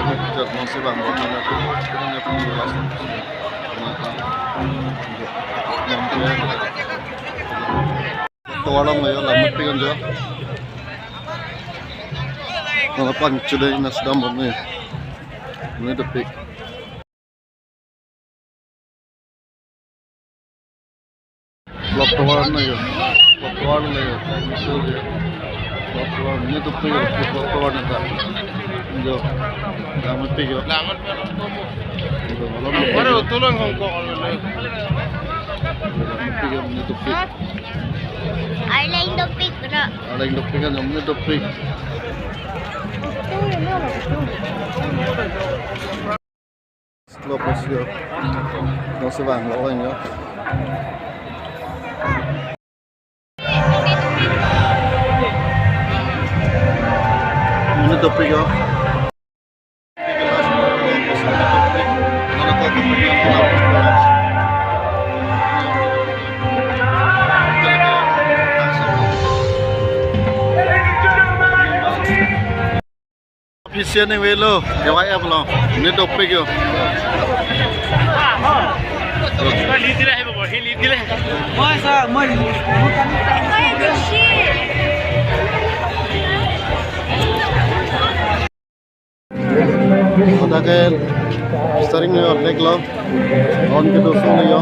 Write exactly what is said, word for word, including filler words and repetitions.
Jat mong si bang bang na tu, tu na pun jelas. Tovar along lo yo, lam mepik anjo. Nangpangchule na sedang bom ni. Ini dopik. Clock tower na yo. Clock tower na yo. So yo. Clock tower ni dopik yo. Clock tower na ta. Jo. Lam mepik yo. Lam mepik yo. Aro tulung hong ko. Lam mepik yo, ni dopik. Arleng dopik, bro. Arleng dopik kan, ni dopik. Slow motion yo. Nang sevang lo kan yo. Ini dopik yo. Official nangvelo, K Y F lo, ni dopik yo. Kota ke starting yo, leg lo, on ke doso lo yo.